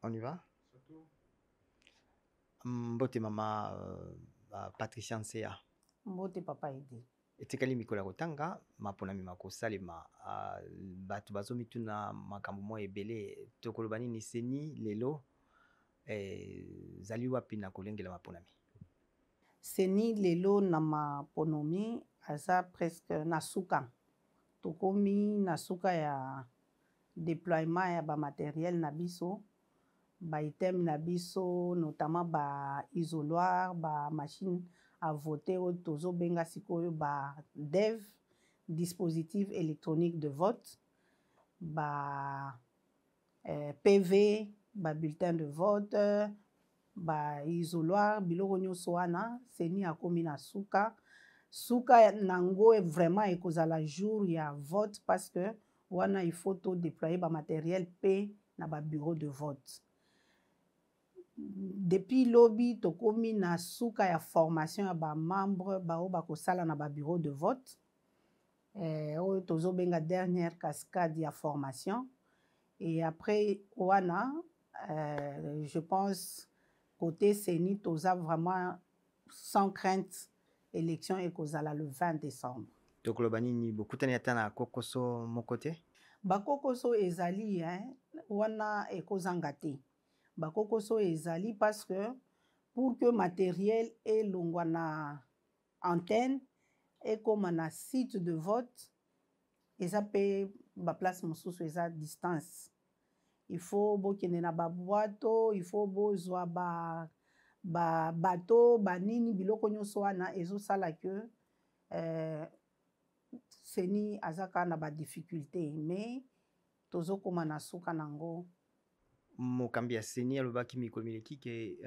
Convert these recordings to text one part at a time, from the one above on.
On y va? Mbote mama Patricia Nseya. Mbote papa Edi. Etikali mikolo ya kotanga maponami makosalema. Bato bazomituna makambo mwa ebele. Tokoloba nini CENI lelo ezali wapi na kolengela maponami? CENI lelo na maponomi aza presque na suka. Tokomi na suka ya déploiement ya ba matériel na biso, ba item na biso, notamment ba isoloir, ba machine à voter oyo tozobenga sikoyo ba DEV, dispositif électronique de vote, ba PV, ba bulletin de vote, ba isoloir, biloko nyonso wana. CENI akomi na suka. Suka nango vraiment ekozala jour ya vote, parce que wana il faut to déployer ba matériel pe na ba bureau de vote. Depuis lobi tokomi na suka ya formation ya ba membre bao bakosala na ba bureau de vote, oyo tozobenga dernière cascade ya formation. Et après wana, je pense côté CENI toza vraiment sans crainte, élection ekozala le 20 décembre. Tokoloba nini, bokutani ata na kokoso moko te? Bakokoso ezali, hein, wana ekozanga te. Bakokoso ezali parce que pour que matériel elongwa na antenne ekóma na site de vote, eza mpe baplace mosusu eza distance, il faut bokende na babwato, il faut bozwa ba ba bato banini, biloko nyonso wana ezosala ke CENI aza kaka na badifficulté, mais tozokóma na suka nango. Mokambi ya CENI alobaki mikolo mileki ke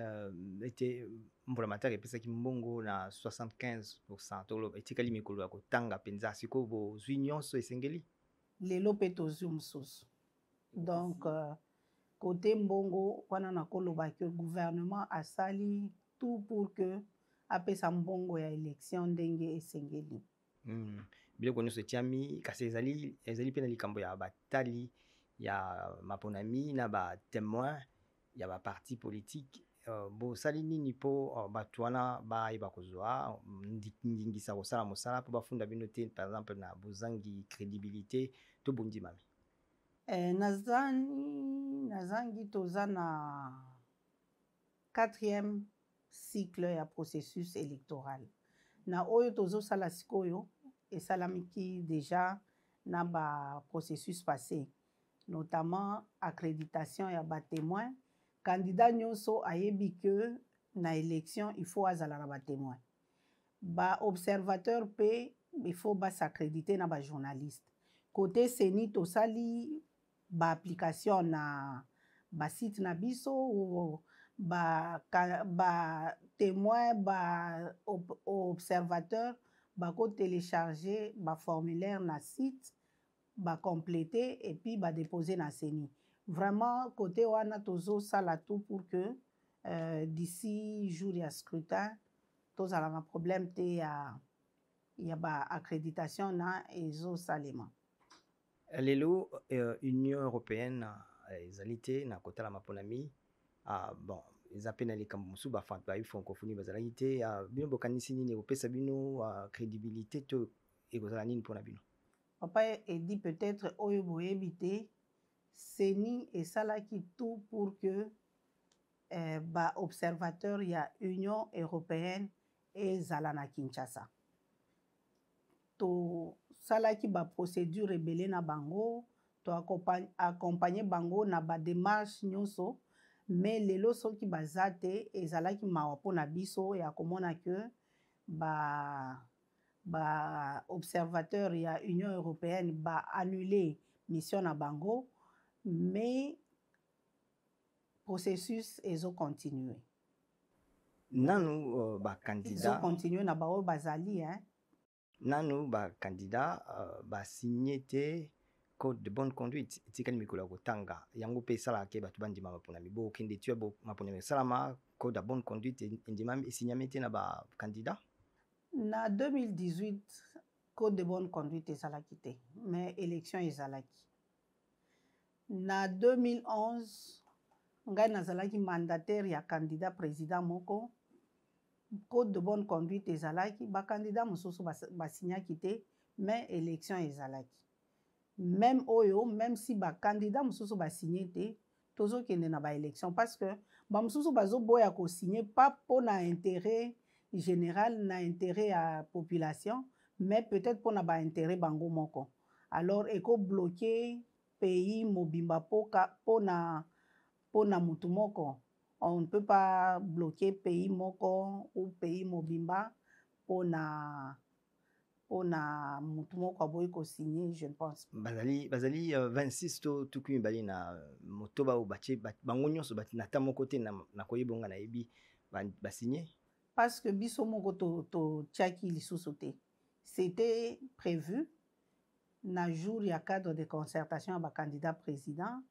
ete mbula matari epesaki mbongo na 75. Toloba etikali mikolo ya kotanga mpenza, sikoyo bozwi nyonso esengeli? Lelo mpe tozwi mosusu. Donc côté mbongo wana, nakoloba ke gouvernement asali tout pour que apesa mbongo ya élection ndenge esengeli. Biloko nyonso etiami, kasi ezali mpe na likambo ya batali ya maponami na batémoin ya baparti politique. Bosali nini mpo bato wana bayeba kozwa ndingisa kosala mosala, mpo bafunda bino te, par exemple na bozangi crédibilité to bondimami? Nazangi toza na quatrième cycle ya processus électoral. Na oyo tozosala sikoyo esalamiki déjà na baprocessus passé, notamment accréditation ya batémoin. Candidat nyonso ayebi ke na élection il faut azala na batémoin, baobservateur mpe il faut bas'accréditer na bajournaliste. Côté CENI tosali baapplication na basite na biso, batémoin, baobservateur bakotélécharger baformulaire na site, bacompléter et puis badéposer na CENI. Vraiment côté wana tozosala tout pour que d'ici jour ya scrutin tozala na problème te ya baaccréditation na ezosalema. Lelo Union européenne ezali te na kotala maponami. Bon, eza mpe na likambo mosusu, bayi francophonie bazalaki te. Bino bokanisi nini, ekopesa bino crédibilité to ekozala nini mpona bino? Papa Edi, peut-être oyo boyebi te, CENI esalaki tout pour que baobservateur ya Union européenne ezala na Kinshasa. Tosalaki baprocédure ebele na bango, toaccompagne bango na badémarche nyonso, mais lelo soki baza te, ezalaki mawa mpona biso ya komona ke ba baobservateur ya Union européenne baannule mission na bango, mais processus ezocontinue. Nanu bacandidat ezocontinue na baoyo bazali, hein? Nanu bacandidat basigne te code de bonne conduite. Etikali mikolo ya kotanga, yango mpe esalaka ke bato bandima maponami. Bokende ti maponami esalama, code ya bonne conduite endimami, esignami te na bacandidat? Na 2018 code de bonne conduite ezalaki te, mais élection ezalaki. Na 2011. Ngai nazalaki mandataire ya candidat président moko. Code de bonne conduite ezalaki, bacandidat mosusu basignaki te, mais élection ezalaki. Même oyo, même si bacandidat mosusu basigne te, tozokende na baélection, parce que bamosusu bazoboya kosigne pas mpo na intérêt général, na intérêt ya population, mais peut-être mpona baintérêt bango moko. Alors ekobloquer pays mobimba mpona mutu moko. On ne peut pas bloquer pays moko ou pays mobimba mpona mutu moko aboyi kosigne, je ne pense pas. Bazali 26 to 28 oyo batie bango nyonso na ta moko te. Na koyeba nga nayebi basigne. Parce que biso moko totiaki to lisusu te. C'était prévu na jour ya cadre de concertation ya bacandidat président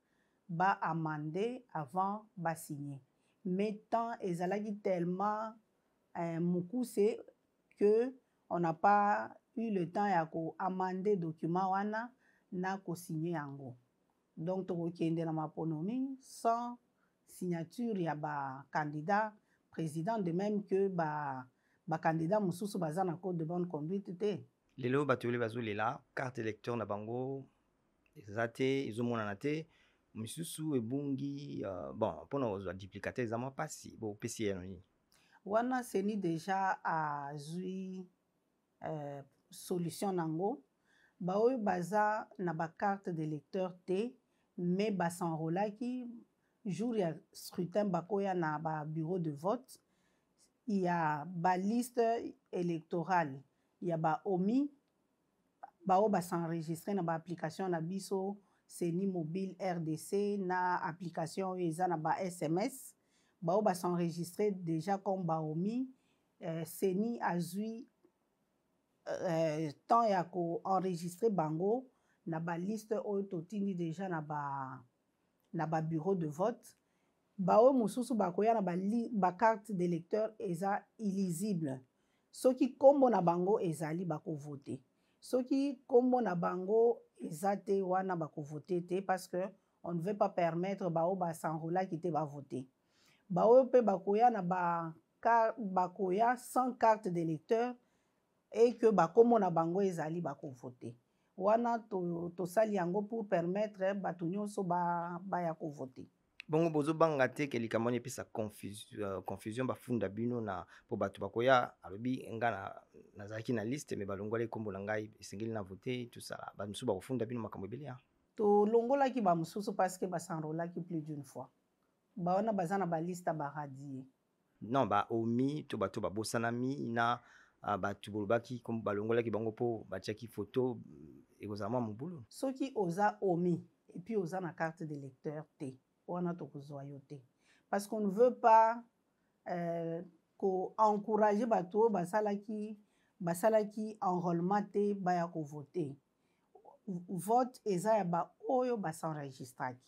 baamende avant basigner, mais temps ezalaki tellement mokuse que on n'a pas eu le temps ya koamende document wana na kosigne yango. Donc tokokende na maponomi sans signature ya bacandidat président, de même que bacandidat mosusu baza na code de bonne conduite te. Lelo bato ebele bazolela carte électeur na bango eza te, ezomonana te, misusu ebungi. Bon, mpona kozwa duplicateur eza mwa mpasi. Bopesi ye nini? Wana CENI déjà azwi solution nango. Baoyo baza na bacarte d'électeur te, mais bas'enrôlaki, jour ya scrutin bakoya na babureau de vote ya baliste électorale ya baomi, bao bas'enregistre na baapplication na biso CENI Mobile RDC, na application oyo eza na ba SMS, bao bas'enregistre déjà comme baomi, CENI azwi temps ya koenregistre bango na baliste oyo totindi déjà na babureau de vote. Baoyo mosusu bakoya na bacarte d'électeur eza illisible, soki nkombo na bango ezali, bakovote. Soki nkombo na bango eza te, wana bakovote te, parce que on ne veut pas permettre baoyo bas'enrôlaki te bavote. Baoyo mpe bakoya na ba bakoya sans carte d'électeur et que bakombo na bango ezali, bakovote. Wana tosali yango pour permettre bato nyonso baya kovote. Bongo bozobanga te ke likambo wana epesa confusion, bafunda bino na mpo bato bakoya, alobi: "Nga nazalaki na liste, mais balongwala ekombo na ngai, esengeli na vote"? Tosala bamosusu bakofunda bino, makambo ebele ya Tolongolaki bamosusu parce que bas'enrôlaki plus d'une fois. Bawana baza na baliste baradié. Non, baomi to bato babosanami na bato bolobaki balongolaki bango mpo batiaki photo, ekozala mwa mobulu. Soki oza omi et puis oza na carte d'électeur te, wana tokozwa yo te, parce qu'on ne veut pas koencourage bato oyo basalaki enrôlement te baya kovote. Vote eza ya baoyo bas'enregistraki.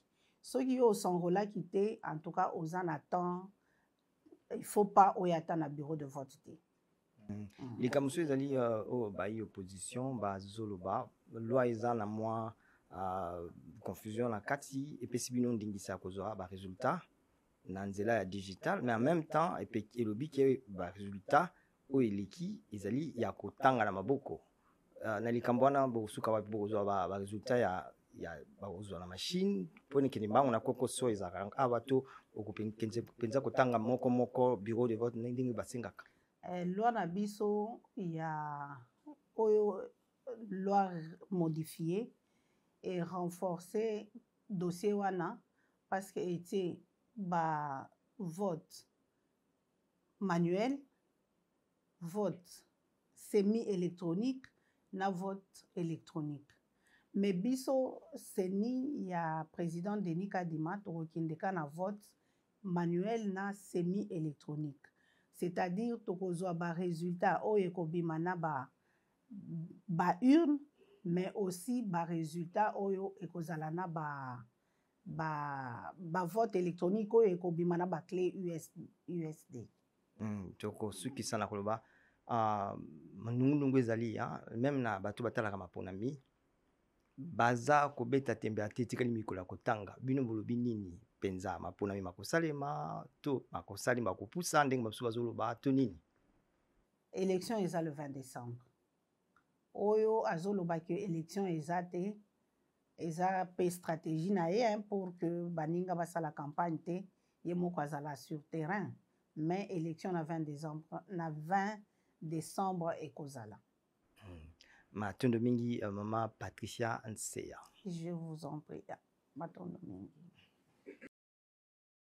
Soki yo os'enrôlaki te, en tout cas oza na temps, il faut pas oyo ata na bureau de vote te. Likambo mosusu ezali oyo bayi opposition bazoloba: loi eza na mwa confusion na kati, epesi bino ndingisa ya kozwa barésultat na nzela ya digital, mais en même temps elobi ke barésultat oyo eleki ezali ya kotanga na maboko. Na likambo wana bokosuka wapi? Bokozwa barésultat ya bakozwa na machine mpo nekende mbango na kokoso ezalaka awa, to okokende mpenza kotanga moko moko bureau de vote ndenge basengaka? Loi na biso ya oyo, loi modifiée et renforcer dossier wana, parce que etie ba vote manuel, vote semi électronique na vote électronique. Mais biso CENI ya président Denis Kadima, tokokende ka na vote manuel na semi électronique, c'est-à-dire tokozwa barésultat oyo ekobima na ba baurne, mais aussi barésultat oyo ekozala na ba bavote électronique oyo ekobima na baclé USB. Tokosukisa na koloba nungunungu ezali même na bato batalaka maponami. Baza kobeta tembe ate etikali mikolo ya kotanga. Bino bolobi nini mpenza? Maponami makosalema to makosalema kopusa ndenge basusu bazoloba to nini? Élection eza le 20 décembre. Oyo azoloba ke élection eza te, eza pe stratégie na ye, hein, pour que baninga basala campagne te, ye moko azala sur terrain. Mais élection na 20 décembre, na 20 décembre ekozala. Matondo mingi, mama Patricia Nseya. Je vous en prie. Matondo mingi.